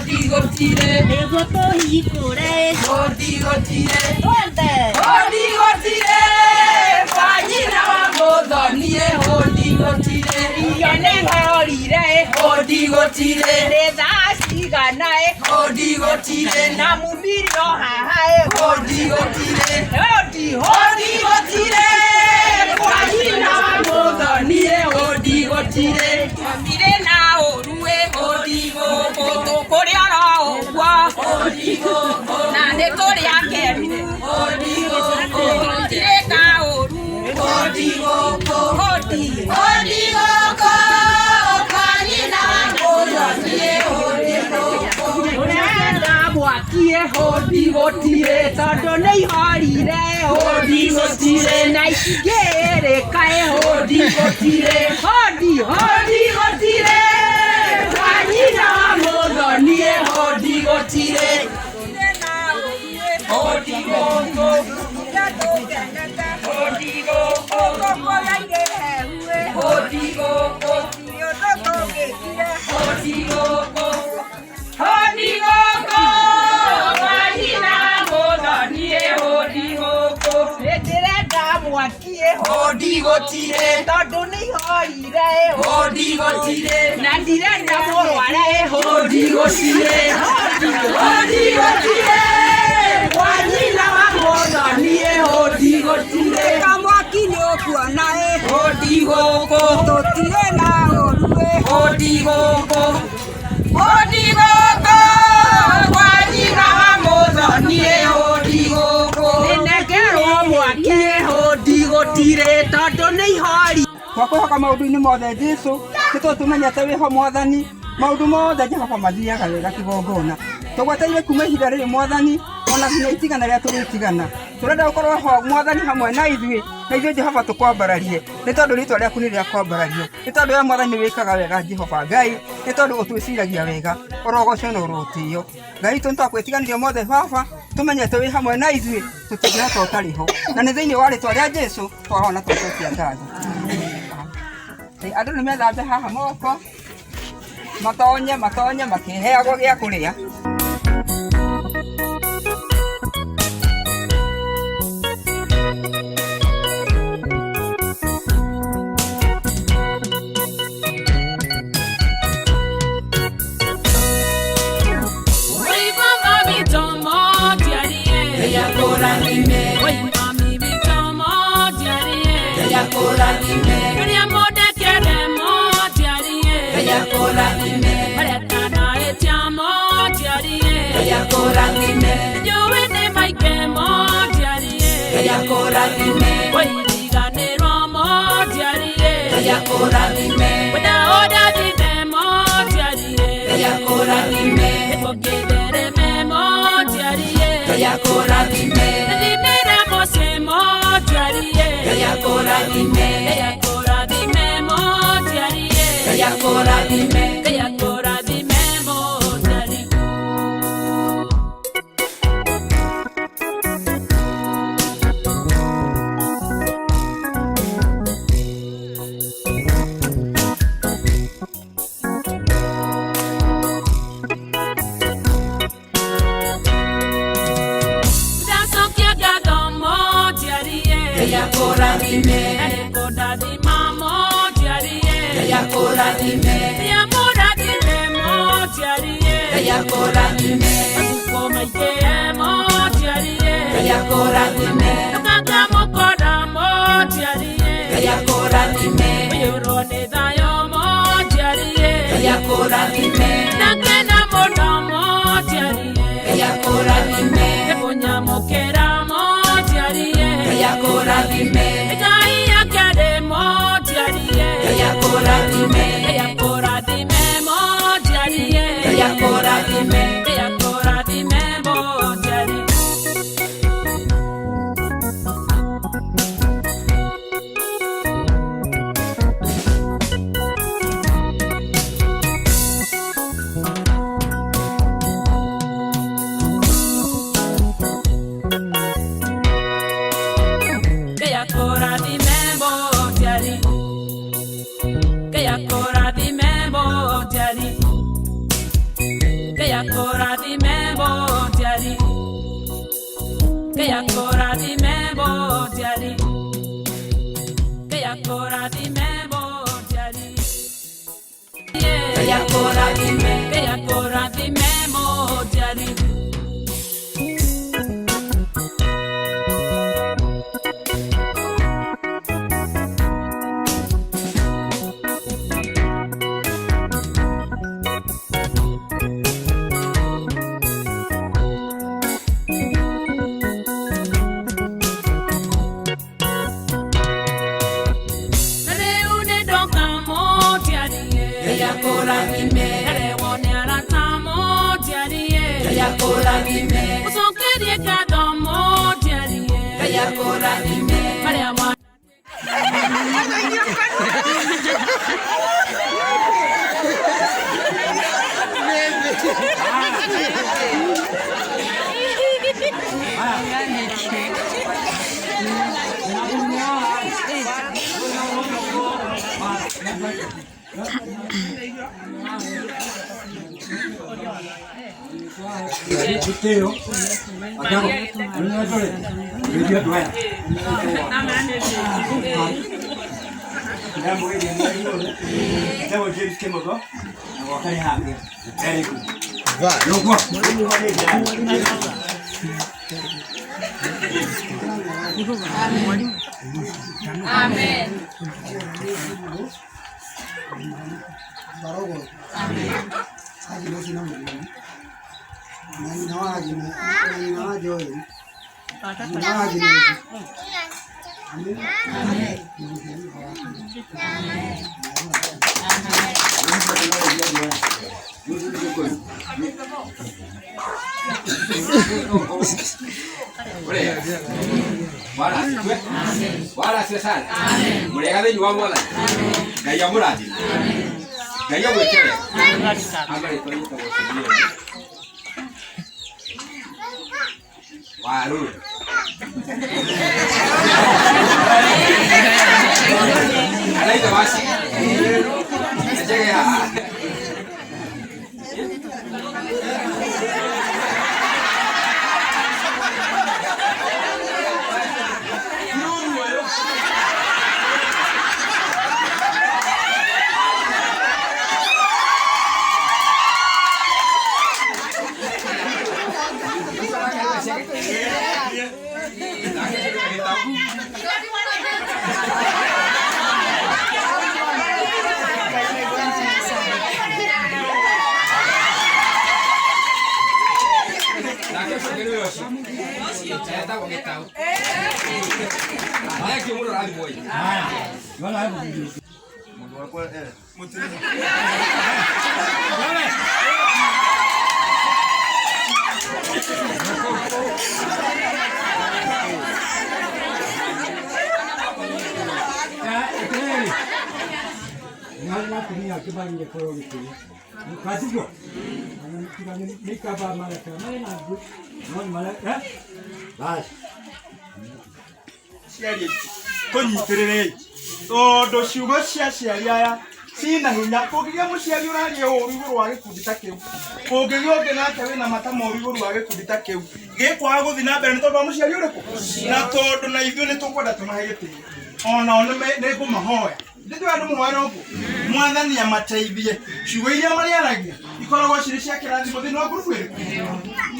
Hodi gũtirĩ. Nĩguo tũhingũre. Hodi gũtirĩ. Twende. Hodi gũtirĩ. Kwa nyina wa Mũthoni hodi gũtirĩ. Irio nĩ ihorire. Hodi gũtirĩ. Nĩ thaa cigana? Hodi gũtirĩ. Na mumirio haha. Hodi gũtirĩ. Hodi. Hodi gũtirĩ. Kwa nyina wa Mũthoni hodi gũtirĩ. Tũtirĩ na ũru. Hodi gũkũ. Tũkũrĩa oro ũguo. Hodi gũkũ. Na nĩ tũrĩ akenu. Hodi gũkũ. Tũtirĩ kaũru. Hodi gũkũ. Hodi. Hodi gũkũ. Kwa nyina wa Mũthoni hodi gũkũ. Tũrenda mwaki. Hodi gũtirĩ tondũ nĩ ihorire. Hodi gũtirĩ. Na itingĩrĩka. Hodi gũtirĩ. Hodi. Hodi gũtirĩ. Kwa nyina wa Mũthoni hodi gũtirĩ. Hodi gũkũ. Hodi gũkũ. Hodi gũkũ. Hodi gũkũ. Hodi gũkũ. Kwa nyina wa Mũthoni hodi gũkũ. Ndĩrenda mwaki. Hodi gũtirĩ. Tondũ nĩ ihorire. Hodi gũtirĩ. Na ndirenda mũrware. Hodi gũtirĩ. Hodi. Hodi gũtirĩ. Kwa nyina wa Mũthoni hodi gũtirĩ. Kamwaki nĩ ũkuona. Hodi gũkũ. Tũtirĩ na ũru. Hodi gũkũ. Hodi gũkũ. Kwa nyina wa Mũthoni hodi gũkũ. Nĩnengerwo mwaki. Hodi gũtirĩ tondũ nĩ ihori. Twakwĩhoka maũndũ-inĩ mothe Jesũ, nĩ tondũ tũmenyete wĩho Mwathani, maũndũ mothe Jehova mathiaga wega kĩgongona. Tũgwetereire kuma ihinda rĩrĩ Mwathani, ona nginya itigana rĩrĩa tũrĩtigana. Tũrenda ũkorwo ho Mwathani hamwe na ithuĩ, na ithuĩ Jehova tũkwambararie, nĩ tondũ rĩtwa rĩaku nĩ rĩa kwambarario. Nĩ tondũ we Mwathani nĩ wĩkaga wega Jehova Ngai, nĩ tondũ ũtwĩciragia wega, ũrogocwo na ũrotĩo. Ngai witũ nĩ twakwĩtiganĩria mothe Baba, tũmenyete wĩ hamwe na ithuĩ, tũtingĩhota ũtarĩ ho. Na nĩ thĩinĩ wa rĩtwa rĩa Jesũ twahona twacokia ngatho. Andũ nĩ methambe haha moko, matonye matonye makĩheagwo gĩa kũrĩa. Ngai akũrathime mũciari. Ngai akũrathime mũciari. Ngai akũrathime mũciari. Ngai akũrathime, Ngai akũrathime mũciari. Rĩu nĩ ndoka mũciari. Ngai akũrathime. Ndarehwo nĩ arata mũciari. Ngai akũrathime. Ũcokerie ngatho mũciari. Ngai akũrathime. Marĩa wa Gĩtĩo ndamũgeria James Kĩmotho na gwaka nĩ hake. Very good. Nũguo. Amen. Barogoro. Agnes na Mũrĩmi. Na nyina wa Agnes, na nyina wa Joel. Nyina wa Agnes. Amen. Bwana asifiwe. Bwana asifiwe sana. Mũrĩega thĩinĩ wa Mwathani. Ngai amũrathime. Ngai amwĩke wega. Amba rĩtwa rĩtagwo Simeoni. Warũri. Anaitha waci. Njege haha. Nake ũcio ũngĩ nĩwe ũcio. Etagwo Gĩtaũ. Thengiũ mũno rathimwoi. Atĩrĩrĩ, nĩ harĩ na atumia angĩ magĩrĩire kũheo gĩtĩo. Mũkatiguo? Tiga nĩ kaba mareka marĩ na ngũ, no nĩ mare eh? Basi. Aciari aitũ tũnyitĩrĩrei tondũ ciugo cia aciari aya cina hinya. Kũngĩgĩa mũciari ũraria ũru igũrũ wa gĩkundi ta kĩu, kũngĩgĩa ũngĩ nake wĩna mata moru igũrũ wa gĩkundi ta kĩu, gĩkwaga gũthiĩ na mbere nĩ tondũ wa mũciari ũrĩkũ? Na tondũ na ithuĩ nĩ tũkwenda tũmahe gĩtĩo, onao nĩ ngũmahoya ndĩtũĩ andũ mũhoere ũguo Mwathani amateithie ciugo iria marĩaragia ikoragwo cirĩ cia kĩrathimo thĩinĩ wa ngurubu ĩrĩkũ,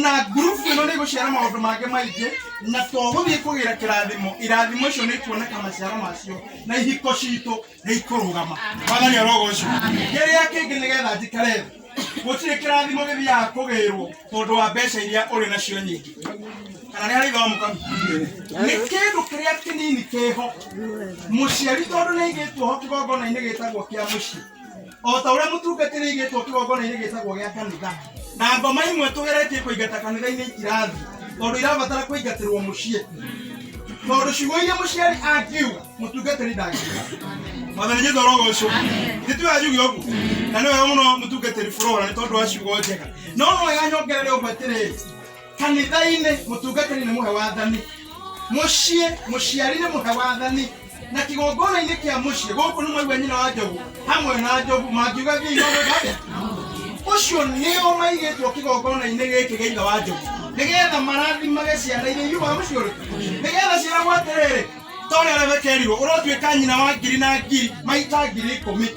na ngurubu ĩno nĩ ĩgũciara maũndũ mangĩ maingĩ, na to gũthiĩ kũgĩra kĩrathimo, irathimo icio nĩ ikuoneka maciaro macio na ihiko citũ nĩ ikũrũgama. Mwathani arogocwo. Kĩrĩa kĩngĩ nĩgetha njikare thĩ, gũtirĩ kĩrathimo gĩthiaga kũgĩrwo tondũ wa mbeca iria ũrĩ nacio nyingĩ, kana nĩ harĩ ithe wa mũkami nĩ kĩndũ kĩrĩa kĩnini kĩho mũciari tondũ nĩ aigĩtwo ho kĩgongona-inĩ gĩtagwo kĩa mũciĩ, o ta ũrĩa mũtungatĩri aigĩtwo kĩgongona-inĩ gĩtagwo gĩa kanitha, na ngoma imwe tũgeretie kũingata kanitha-inĩ itirathiĩ tondũ irabatara kũingatĩrwo mũciĩ, tondũ ciugo iria mũciari angiuga mũtungatĩri ndangiuga. Mwathani Jesũ arogocwo. Nĩ njuge ũguo na nĩ wega mũno mũtungatĩri Flora nĩ tondũ wa ciugo njega, no no wega nyongerere ũguo atĩrĩrĩ, kanitha-inĩ mũtungatĩri nĩ mũhe wathani, mũciĩ mũciari nĩ mũhe wathani, na kĩgongona-inĩ kĩa mũciĩ gũkũ nĩ mwaigua nyina wa Njogu hamwe na Njogu mangiuga thiĩ no gwĩka atĩa? Ũcio nĩo maigĩtwo kĩgongona-inĩ gĩkĩ gĩa ithe wa Njogu nĩgetha marathimage ciana iria iumaga mũciĩ ũrĩkũ, nĩgetha ciĩragwo atĩrĩrĩ, ta ũrĩa Rebeka erirwo, ũrotuĩka nyina wa ngiri na ngiri maita 10,000.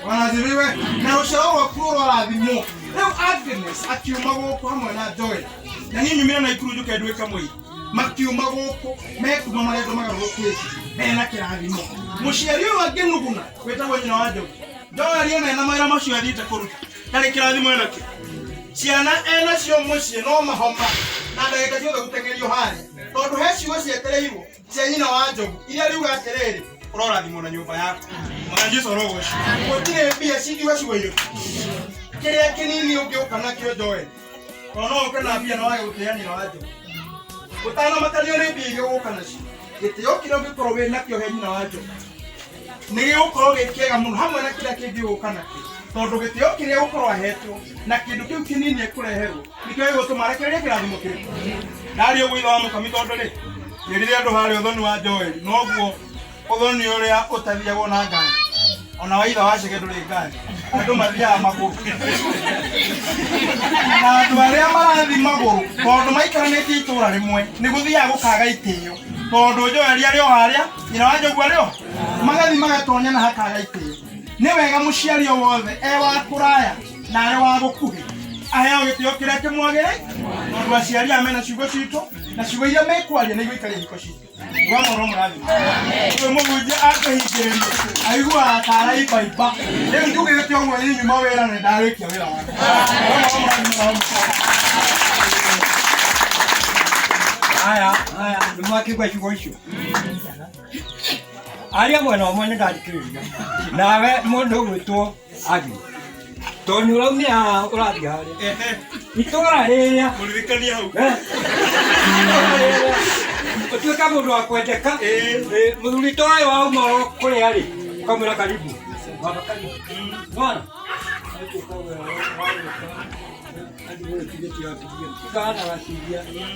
Wanathiriwe na rũciaro rwaku rũrorathimwo. Rĩu Agnes akiuma gũkũ hamwe na Joel, na niĩ nyumire na ikuru njũke nduĩke mũira, makiuma gũkũ mekuma marĩa andũ magarũrũkĩte mena kĩrathimo. Mũciari ũyũ angĩnuguna wĩtagwo nyina wa Njogu, Joel ona ena mawĩra macio athiĩte kũruta ndarĩ kĩrathimo enakĩo. Ciana enacio mũciĩ no mahoma na ndagĩka ciothe gũteng'erio harĩa, tondũ he ciugo cietereirwo cia nyina wa Njogu iria riuga atĩrĩrĩ, ũrorathimwo na nyũmba yaku. Mwathani Jesũ arogocwo. Gũtirĩ mbia cingiuga ciugo irĩkũ, kĩrĩa kĩnini ũngĩũka nakĩo Joel, tondũ no ũke na mbia na wage gũtĩĩa nyina wa Njogu, ũtanamakanio nĩ mbia iria ũgũka nacio. Gĩtĩo kĩrĩa ũngĩkorwo wĩ nakĩo he nyina wa Njogu nĩ gĩgũkorwo gĩ kĩega mũno hamwe na kĩrĩa kĩngĩ ũgũka nakĩo, tondũ gĩtĩo kĩrĩa ũgũkorwo ahetwo na kĩndũ kĩu kĩnini ekũreherwo nĩkĩo gĩgũtũma arekererie kĩrathimo kĩrĩkũ. Ndaria ũguo ithe wa mũkami, tondũ rĩ rĩrĩa andũ harĩa ũthoni wa Joel noguo ũthoni ũrĩa ũtathiagwo na ngari, ona wa ithe wa Chege ndũrĩ ngari, andũ mathiaga magũrũ, na andũ arĩa marathiĩ magũrũ tondũ maikaranĩtie itũra rĩmwe nĩ gũthiaga gũkaga itĩo, tondũ Joel arĩ o harĩa, nyina wa Njogu arĩ o, magathiĩ magatonya na hakaga itĩo. Nĩ wega mũciari o wothe e wa kũraya na arĩ wa gũkuhĩ aheo gĩtĩo kĩrĩa kĩmwagĩrĩire, tondũ aciari aya mena ciugo citũ, na ciugo iria mekwaria nĩ igũikaria ihiko citũ. Wa mũro mũrathime ũyũ mũhunjia akũhingĩrĩria aiguaga ta araibaimba. Rĩu njugĩte ũguo niĩ nyuma wĩra na ndarĩkia wĩra wakwa. Wa mũro mũrathime na Haya, haya, nĩ mwakĩigua ciugo icio? Aria mwena ũmwe nĩ ndathikĩrĩria. Nawe mũndũ ũgwĩtwo Agnes, tondũ nĩ ũraumia haha ũrathiĩ harĩa itũra rĩrĩa mũririkanie hau. Itũra rĩrĩa ũtuĩka mũndũ wa kwendeka. Mũthuri ta ũyũ wauma kũrĩa rĩ, ũkamwĩra karibu baba, karibu nona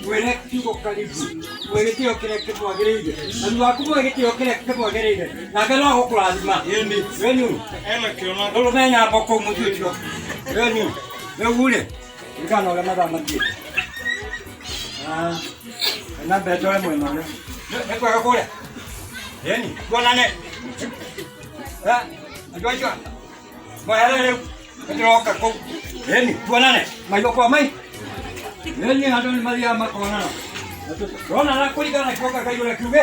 wĩre kiugo karibu, mwĩ gĩtĩo kĩrĩa kĩmwagĩrĩire, na thutha wa kũmũhe gĩtĩo kĩrĩa kĩmwagĩrĩire, nake no agũkũrathima. Ĩni ena kĩo na rũrũme nyambo kũu mũciĩ ũcio. Ĩni rĩu rĩ, ririkana na ũrĩa mathaa mathiĩte na mbere tũre mwena ũrĩa nĩ kwega kũrĩa. Ĩni tuonane andũ acio mwehere rĩu nĩndĩroka kũu. Ĩni tuonane maitho kwa mai. Ĩni andũ nĩ mathiaga makonana, ronana kũringana na kiugo kĩa Ngai ũrĩa kiuge.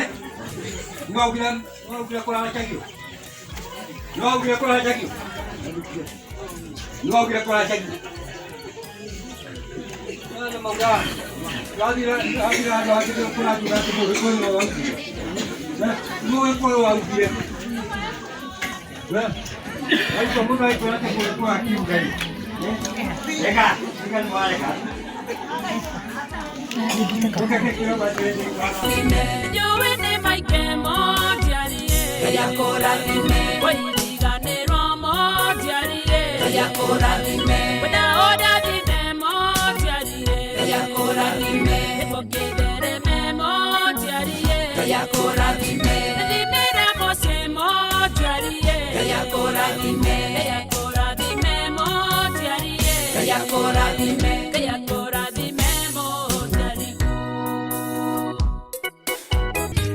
Nĩwaugire, nĩwaugire kũraracagio, nĩwaugire kũraracagio, nĩwaugire kũraracagio. Nĩ maugaga wathire wathire handũ hangĩ kũrajuga atĩ mũgĩkũyũ nĩwe waugire, mũgĩkũyũ waugire. Waigua mũndũ agĩkwĩra atĩ mũgĩkũyũ akiuga rĩ, reka reka, nĩ wareka. Njũĩ nĩ maike motiarie Wĩriganĩrwo motiarie Wenda ũndathime motiarie Nĩkũkĩthereme motiarie Thimĩre mũciĩ motiarie Ngai akũrathime motiarie Ngai akũrathime motiarie.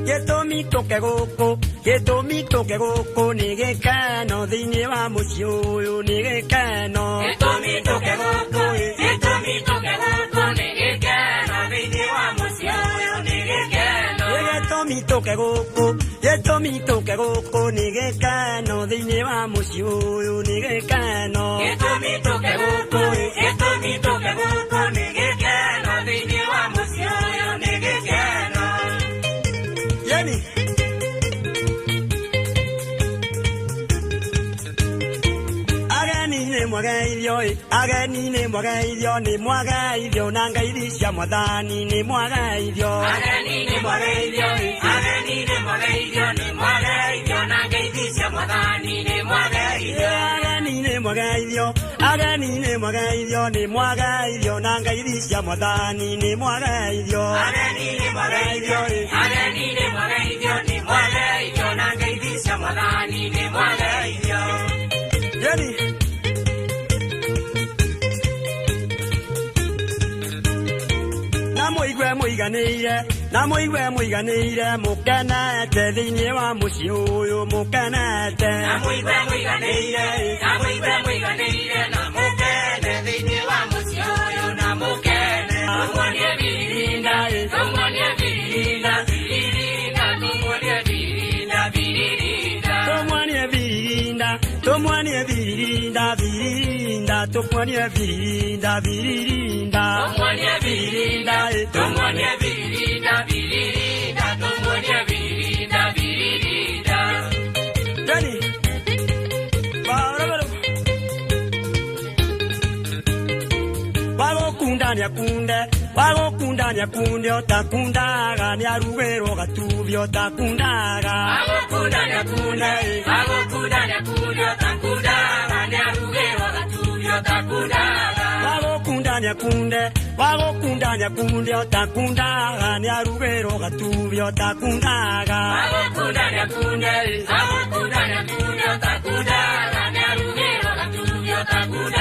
Gĩtũmi tũke gũkũ, gĩtũmi tũke gũkũ nĩ gĩkeno thĩinĩ wa mũciĩ ũyũ, nĩ gĩkeno. Gĩtũmi tũke gũkũ, gĩtũmi tũke gũkũ nĩ gĩkeno thĩinĩ wa mũciĩ ũyũ, nĩ gĩkeno. Nĩ gĩtũmi tũke gũkũ, gĩtũmi tũke gũkũ nĩ gĩkeno thĩinĩ wa mũciĩ ũyũ, nĩ gĩkeno. Gĩtũmi tũke gũkũ, gĩtũmi tũke gũkũ nĩ gĩkeno thĩinĩ wa mũciĩ ũyũ, nĩ gĩkeno. Yeni ageni nĩ mwageithio ĩ, ageni nĩ mwageithio, nĩ mwageithio na ngeithi cia mwathani, nĩ mwageithio. Ageni nĩ mwageithio ĩ, ageni nĩ mwageithio, nĩ mwageithio na ngeithi cia mwathani, nĩ mwageithio. Ageni nĩ mwageithio, ageni nĩ mwageithio, nĩ mwageithio na ngeithi cia mwathani, nĩ mwageithio. Ageni nĩ mwageithio ĩ, ageni nĩ mwageithio, nĩ mwageithio na ngeithi cia mwathani, nĩ mwageithio. Yeni Na mũigue mũiganĩire, na mũigue mũiganĩire, mũkenete thĩinĩ wa mũciĩ ũyũ mũkenete. Na mũigue mũiganĩire, na mũigue mũiganĩire, na mũkene thĩinĩ wa mũciĩ ũyũ, na mũkene. Tũmuonie birinda, tũmuonie birinda, birinda, tũmuonie birinda, birinda. Tũmuonie birinda, tũmuonie birinda, birinda, tũmuonie birinda, birinda. Tũmuonie birinda, tũmuonie birinda, birinda, tũmuonie birinda, birinda. Dani. Barabara. Wagũkunda nĩakunde, wagũkunda nĩakunde, ũtakundaga nĩarugĩrwo gatubi ũtakundaga. Wagũkunda nĩakunde, wagũkunda nĩakunde, ũtakundaga nĩarugĩrwo gatubi ũtakundaga. Wagũkunda nĩakunde, wagũkunda nĩakunde, ũtakundaga nĩarugĩrwo gatubi ũtakundaga. Wagũkunda nĩakunde, wagũkunda nĩakunde, ũtakundaga nĩarugĩrwo gatubi ũtakundaga.